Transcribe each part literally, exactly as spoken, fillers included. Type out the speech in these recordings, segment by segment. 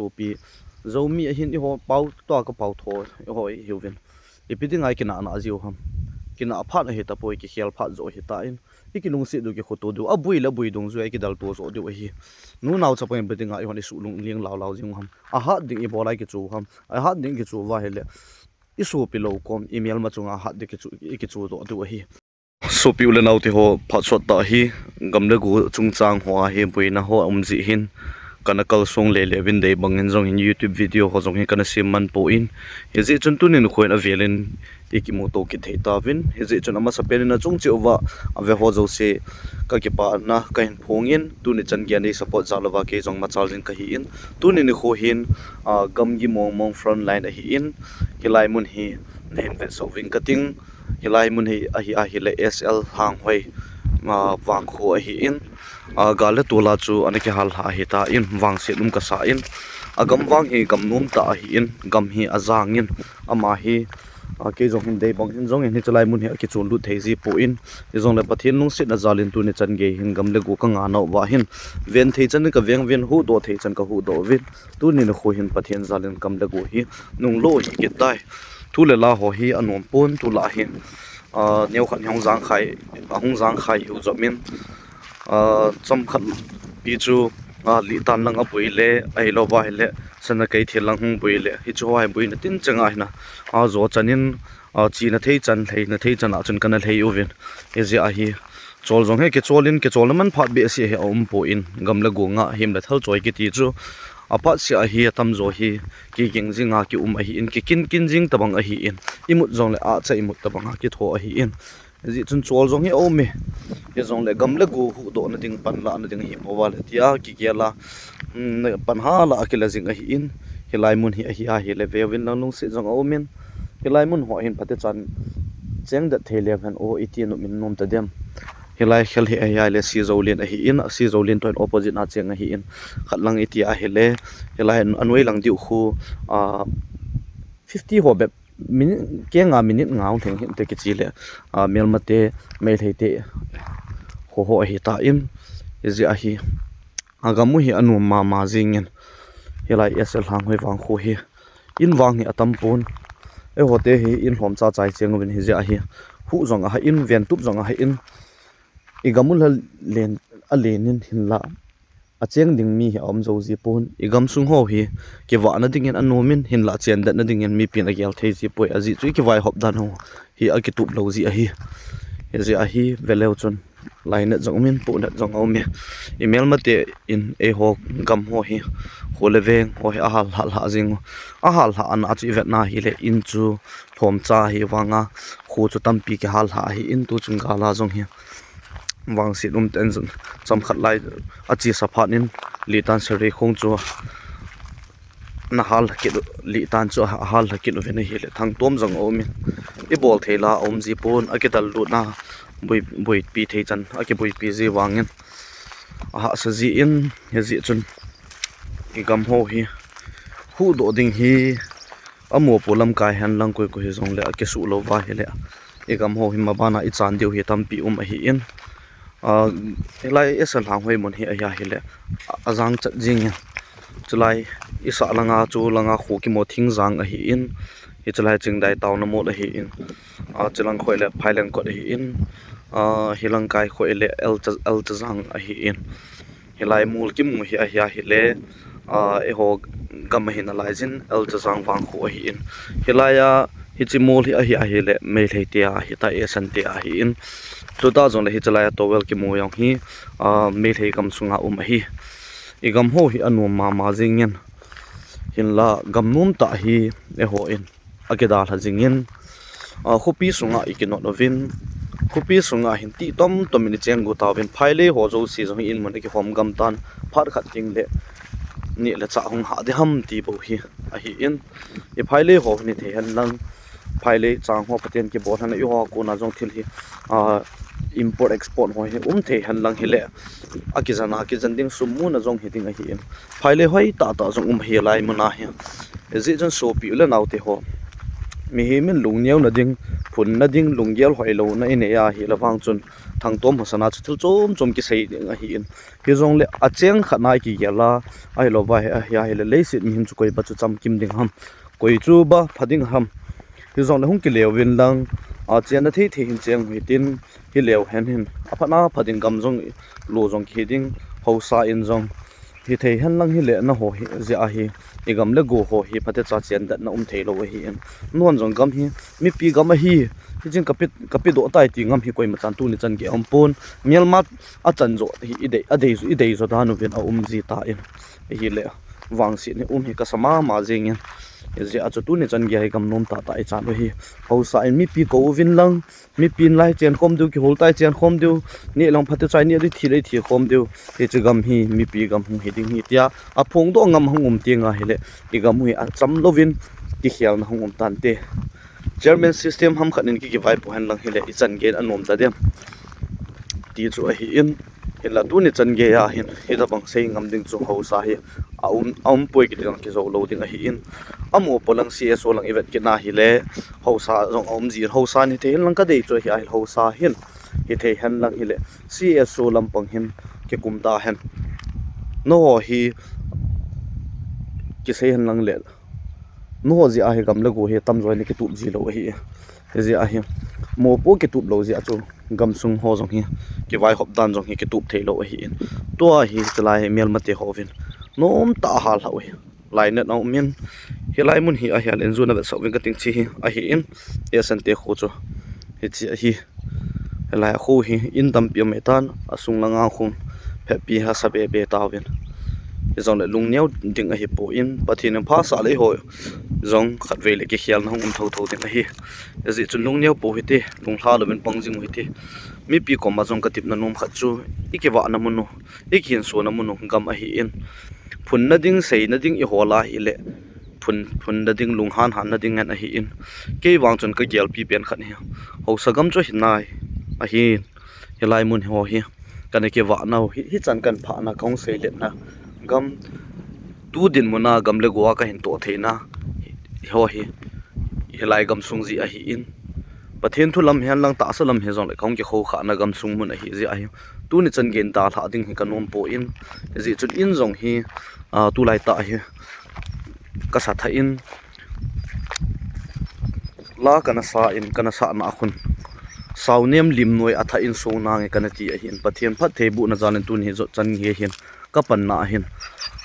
Sopi, Zomi ahin eiho pao toh ka pao tho, eiho ihiuvin. Ipi dinga i kinahna jiu ham. Kinah phat ahi tapoi, kikhel phat joh ahi tan. I kilungset diu, kikhoto diu, abul le abul dungjuia i kidalto joh diu ahi. Nu nao chapang ipi dinga eihon i suh lungling lau lau jing u ham. Ahat ding i bol a i kichu u ham. Ahat ding i kichu uva ahile, i sopi lou kom, i melma chunga ahat ding kichu, i kichu joh diu ahi. Sopi u le nao teho, phat sot tah hi, gam le go chungchang hoa hi boina ho aum jeh hin, kana kalsong lele uvin, dei bangin jong hin YouTube video ho jong hi kana sem man poi. Hijeh chun tuni nikho in avelin i kimuto kit thei tauvin. Hijeh chun amasapen in nachung cheh uva ave ho jouse ka kipana kahin phongin, tuni chan geiya nei support jal uva kei jong machal jing kahin. Tuni nikho hin, ah, gamgi mong mong front line ahin, hilai mun hi nahin vetsah uvin kating. Hilai mun hi ahi, ahile S L Lhanghoi, ah, vangkho ahin, ah, gal le tol a chu ana kihal lha ahitan, vangset um kasa in, agam vang hi gam nom tah ahin, gam hi ajangin, ama hi, ah, kei jong hin dei bang hin jong in hiche lai mun hi akichon lut thei ji poi, hijongle Pathen lungsetna jal in tuni chan gei hin gam le go kanga nauva hin, ven thei chan in kaveng uvin, huhdoh thei chan kahuhdoh uvin, tuni nikho hin Pathen jal in gam le go hi nunglo hi kit tai. Thu le la ho hi anom pon, tulai hi, ah, neokhat hi hung jangkhai, ahung jangkhai hiu jop in, ah, chomkhat pi chu, ah, lihtan lang aboi le, ahilouva ahile, sana keithel lang hung boi le, hichu ho hi boina tin chang ahina, ah, jo chan in, ah, chena thei chan, lheina thei chan a chun kana lhei uvin. Hijeh a hi, chol jong hi kichol in, kicholna man phat behseh hi aum poi, gam le go nga, hem le thal choi kiti chu, aphat seh a hi atamjo hi, kiging jinga kium ahin, kikin kin jing tabang ahin, imut jongle acha imut tabanga kitho ahin. Hijeh chun chol jong hi aum e. Hijongle gam le go huhdohna ding, panlahna ding hi bou vale tia kigel a, um, pan hala akila jing ahin. Hilai mun hi ahi ahile veuvin lang lungset jong aum in. Hilai mun ho hin phatechan cheng det thei leu hen o iti nom in nom tadem. Hilai khel hi ahi ahile Sijolen ahin, Sijolen toh hin opposite a cheng ahin. Khat lang iti ahile, hilai anoi lang diu khu, ah, fifty ho bep, minute, kenga minute nga hung lheng hinte kiche le, ah, melmate, Meitei te, kho ho ahitan, hijeh a hi, agam u hi anom mama jingin, hilai S L Lhanghoi vangkho hi, in vang hi atam pon, eiho te hi in lhomcha chai cheng uvin hijeh a hi, huh jong ahin, ventup jong ahin, i gam u la len, alen in hinla, acheng ding mi hi aum jou ji pon, i gamsung ho hi, kivahna dingin anom in, hinla chen detna dingin mipin agel thei ji poi, ajeh chu i kivaihop dan ho hi akitup lou ji ahi. Hijeh a hi, veleu chun, lainat jong um in, pohnat jong aum e. I melmate in eiho gam ho hi, kho le veng ho hi ahal lhah lhah jing u. Ahal lhah ana chu i vetna hile in chu lhomcha hi vanga, kho chu tampi kihal lhah ahin, tuchung gal a jong hi vangset um ten jong chomkhat lai achesa phat in lihtan Sareikhong chu ana hal lha kit u, lihtan chu ahal lha kit uvin ahile thangtom jong aum in, i bol thei la aum ji pon, akidal lutna boi, boipi thei chan akiboipi ji vangin ahahsa jin, hijeh chun i gam ho hi huhdoh ding hi amopo lamkai hen lang koi koi hijongle akisuh louva ahile, i gam ho hi mabana i chan diu hi tampi um ahin, ah, hilai S L Lhanghoi mun hi ahi ahile, a, ajang chat jingin, chulai i sah langa chu langa kho kimu Thingjang ahin, hiche lai Chingdai taona mol ahin, ah, chulang khoi le Phaileng kot ahin, ah, hilang kai khoi le Elcha, Elchajang ahin. Hilai mol kimu hi ahi ahile, ah, eiho gam ahi nalai jin Elchajang vangkho ahin. Hilai a hiche mol hi ahi ahile Meitei te a ahitai, Esan te a ahin. Chuta jongle hiche lai a towel kimu jong hi, ah, Meitei gamsunga um ahi. I gam ho hi anom mama jingin. Hinla gam nom tah hi eihon akidalha jingin, ah, khopi sunga i kinot uvin, khopi sunga hin ti tom tom in i cheng gu tauvin, phailei ho jouse jong hi in mun a kihom gam tan, phat khat ding le neh le chah hung hah ding ham ti bou hi ahin, i phailei ho hi ni thei hen lang, phailei chang ho Pathen kibol hen, eiho kona jong thil hi, ah, import export ho hi um thei hen lang hile, akijan a, kijan ding sum muna jong hi ding ahin, phailei hoi tah tah jong um hi lai mun a hi. Hijeh chun sopi u le nao teho, mihem in lungneo na ding, phunna ding lunggel hoilouna inei a ahile vang chun thangtom haosana chu thil chom chom kisei ding ahin. Hijongle acheng khat na ikigel a, ahilouva hi, ahi, ahile leiset mihem chu koiba chu chamkim ding ham, koi chu ba pha ding ham. Hijongle hung kile uvin lang, a, chenna thei thei hin cheng u hitin, hileu hen hin aphatna pha ding, gam jong lo jong kihi ding, haosa in jong hithei hen lang hile nangho hi, jeh a hi, igam le go ho hi phatecha chendatna um theilou ahin. Nangho jong gam hi mipi gam ahi, hichun kape, kapedoh tai ti gam hi koima chan tuni chan gei aumpon. Melma achan jo hi idei, adei jo, idei jo dan uvin aum ji tan. Ahile vangset hi um hi kasa mama jengin. Hijeh a chu tuni chan gei hi gam nom tahtah ichan u hi. Haosa in mipi kou uvin lang, mipin lai chenkhom diu, kihol tai chenkhom diu, neh lang phatecha neh diu, thi le thikhom diu. Hiche gam hi mipi gam hung hi ding ahi tia aphongdoh ngam hung um teng ahile, igam u hi acham louvin kikhelna hung um tante. Chairman system ham khat in ki, kivaipoh hen lang hile ichan gei in anom tadem ti chu ahin. Hinla tuni chan gei a hin hitabang sei ngam ding chu haosa hi aum, aumpoi kiti jong kijou lou ding ahin. Amopo lang C S O lang ivet kit na hile, haosa jong aum jin, haosa in hithei hen lang kadei chu ahi, ahile haosa hin hithei hen lang hile C S O lampang hin kikum tahen. Nangho hi kisei hen lang le, nangho jeh a hi gam le go hi tamjo in kitup ji lou ahi. Hijeh a hi mopo kitup lou jeh a chu gamsung ho jong hi kivaihop dan jong hi kitup theilou ahin. Tua hi chulai hi melmate ho uvin nomtah a hallhah u hi. Lainat aumin, hilai mun hi ahile injun a vetsah uvin kating chi hi ahin, Asante kho chu hiche ahi. Hilai a kho hi in tampi um ahitan, asung langa khun phetpi hasa bebe tauvin. Hijongle lungneo ding ahipon, Pathen in phasah le eiho jong khatvei le kikhelna hung um thotho ding ahi. Hijeh chun lungneo pou hite, lunglha louvin pang jing u hite. Mipi koma jong katepna nom khat chu, ikivahna mun u, ikihinsona mun u gam ahin. Phunna ding, seina ding ihol a hile, phun, phunna ding, lunghan hanna ding ngen ahin. Kei vang chun kagelpi pen khat hi, haosa gam chu ahi nai ahin. Hilai mun ho hi kana kivah nau hi, hichan kana phahna, kahung seiletna gam, tu dinmun a gam le go a kahin toh theina ho hi, hilai gamsung jeh ahin. Pathen thu lam hihen lang tahsa lam hijongle kahung kikhoukhahna gamsung mun ahi jeh ahi. Tuni chan gei in dalhah ding hi kanom pon, hijeh chun in jong hi, a, tulai tah hi kasa thah in, la kana sa in, kana sahna khun saonem lim noi athah in so nange kana ti ahin. Pathen phattheibohna jal in tuni hi jot chan gei hin kapanna ahin.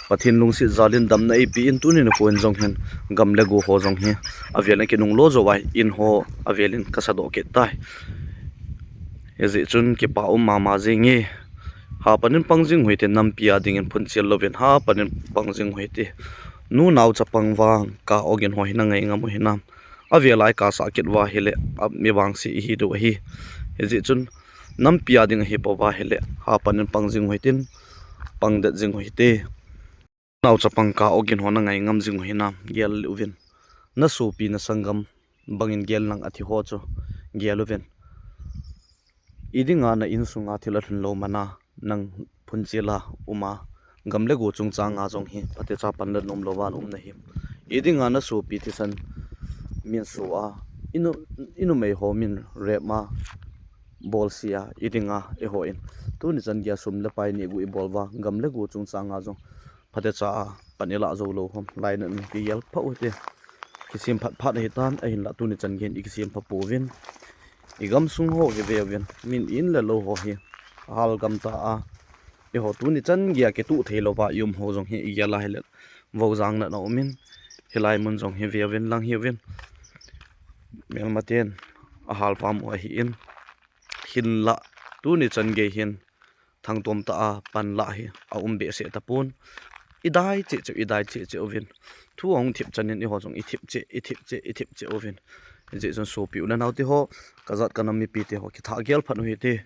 Pathen lungset jal in damna eipe in tuni nikho in jong hin gam le go ho jong hi avel in kinunglo jou a, in ho avel in kasadoh kit tai. Hijeh chun kipa um mama jenge. Hapan in pang jing u hite, nampi a dingin phunchel louvin hapan in pang jing u hite. Nu nao chapang vang ka ogin ho hi nangai ngam u hinam? Avel a ikasah kit uva hile, a, mi vangse ihi diu ahi. Hijeh chun nampi a ding ahipouva hile, hapan in pang jing u hitin, pangdet jing u hite. Nao chapang ka ogin ho nangai ngam jing u hinam? Gel uvin. Nasopi nasanggam bangin gel lang, athi ho chu gel uvin. Idinga na insunga thil alhun lou mana nang phunchel a uma, gam le go chungchanga jong hi phatecha panla nom louva na um nahim? Idinga nasopi thisan min so a, inu, inumei ho min rape ma, bolse a, idinga eiho in tuni chan gei a sum le pai nehguh ibol uva, gam le go chungchanga jong phatecha a pan ilah jou lou ham? Lainat in kigel pha u hite. Kisem phat phat ahitan, ahinlah tuni chan gei in ikisem pha pouvin. Igamsung ho hi veuvin, min in le lou ho hi ahal gam ta a, eiho tuni chan gei a kituh thei louva ium ho jong hi igel a hile, voujang natna umin, hilai mun jong hi veuvin lang hiuvin. Melmaten ahal vam u ahin, hinlah tuni chan gei hin thangtom tah a pan lah hi aum behseh tapon. Idai cheh cheh, idai cheh cheh uvin. Thu ahung thip chan in eiho jong ithip cheh, ithip cheh, ithip cheh uvin. Hijeh chun sopi u le nao teho, kajat kanam mipite ho, kithah gel phat u hite.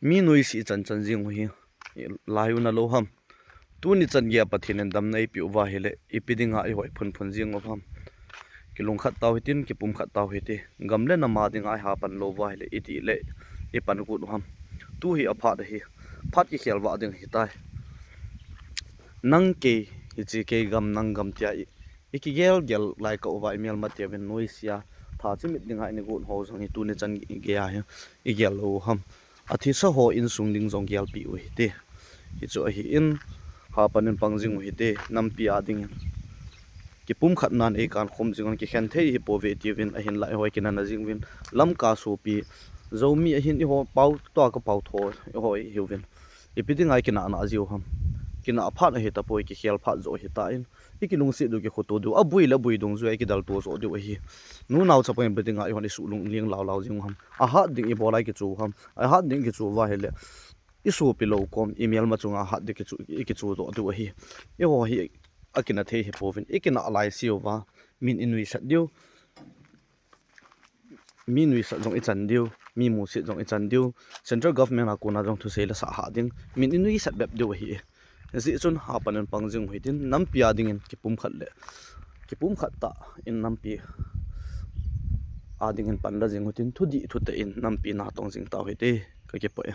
Mi noise chan chan jing u hi lai u nalou ham? Tuni chan gei a Pathen in damna eipeh uva hile, ipi dinga eiho iphun phun jing u ham? Kilungkhat tau hitin, kipumkhat tau hite. Gam le nam a dinga ihapan lou uva hile, itih le ipan got u ham? Tu hi aphat ahi. Phat kikhel vah ding ahitai. Nang kei, hiche kei gam, nang gam tia i, ikigel gel lai kah uva imelmateuvin noise a tha chimit dinga ini got ho jong hi tuni chan geiya hi igel lou u ham. Athisa ho insung ding jong gelpeh u hite. Hichu ahin, hapan in pang jing u hite, nampi a dingin. Kipumkhat nan eikan khom jing un, kikhen thei hi pouve tiuvin, ahinlah eiho kinana jing uvin, Lamka sopi, Zomi ahin eiho pao tua kapao tho, eiho ihiuvin. Ipi dinga ikinah nah jiu ham. Kinah phat ahi tapoi, kikhel phat joh ahitan. Ikilungset diu, kikhoto diu, abul le abul dungjuia ikidalto joh diu ahi. Nunao chapang ipi dinga eihon isuh lungling laulao jing u ham. Ahat ding ibola ikichu u ham. Ahat ding ikichu uva ahile, isopi lou kom, imelma chunga ahat ding kichu, ikichu joh diu ahi. Eiho hi akina thei hi pouvin, ikinah laise uva, min inuisat diu. Mi nuisat jong ichan diu, mi musit jong ichan diu, Central Government a kona jong thusei la sah hah ding, min inuisat bep diu ahi. Hijeh chun hapan in pang jing u hitin, nampi a dingin kipumkhat le, kipumkhat tah in nampi a dingin panla jing u hitin, thudih thutah in nampi natong jing tau hite, kakipah e.